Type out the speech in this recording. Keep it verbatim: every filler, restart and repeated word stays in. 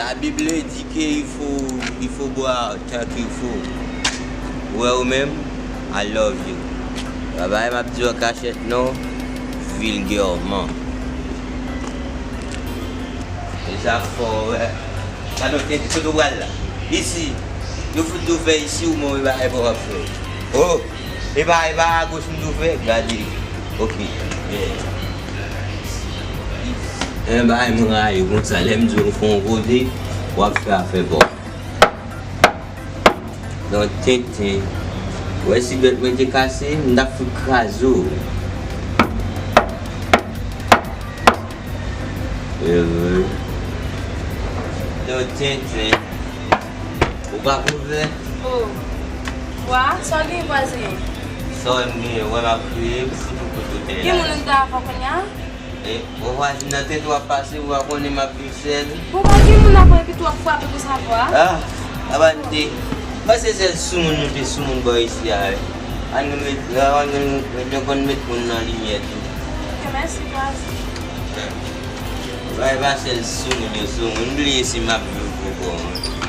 La Bible dit que il faut, il faut boire tant qu'il faut. Ou wè ou menm, I love you. Pa bagay m ap di w an kachèt non, vilgèman. E sa fò, wè. Gade w tenten, kote w pral la? Isi. Yo fout di w fè isi ou move bagay pa w ap fè. Oh! E pa, e pa agoch m di w fè? Gade. Ok. Yeah. E bagay m rayi konsa, lè m di w fè yon kote, w ap fè afè pa w. Don tenten. Wè si dwèt mwen te kase, m t ap fout kraze w. Don tenten. Ou pa kouvè? Oh. Wa, sa w gen vwazen? Sa w wè m genyen, wè m ap kriye, m fout ou kote w te la. Gen moun ou ta avè w kounye a? E, bon vwazin nan tenten w ap pase, ou pa konnen m ap viv sèl. Bon, pa gen moun ap epi tou ap frape pou sa vwa. Ah, abande. Paske sèl soumoun nou te soumoun bò isi a, wi. Ann nou met, ann nou met, nou konn met moun nan limyè tou. Ok, mèsi, vwazen. Bay pa sèl soumoun yo soumoun. M bliye si m ap viv pou kò mwen.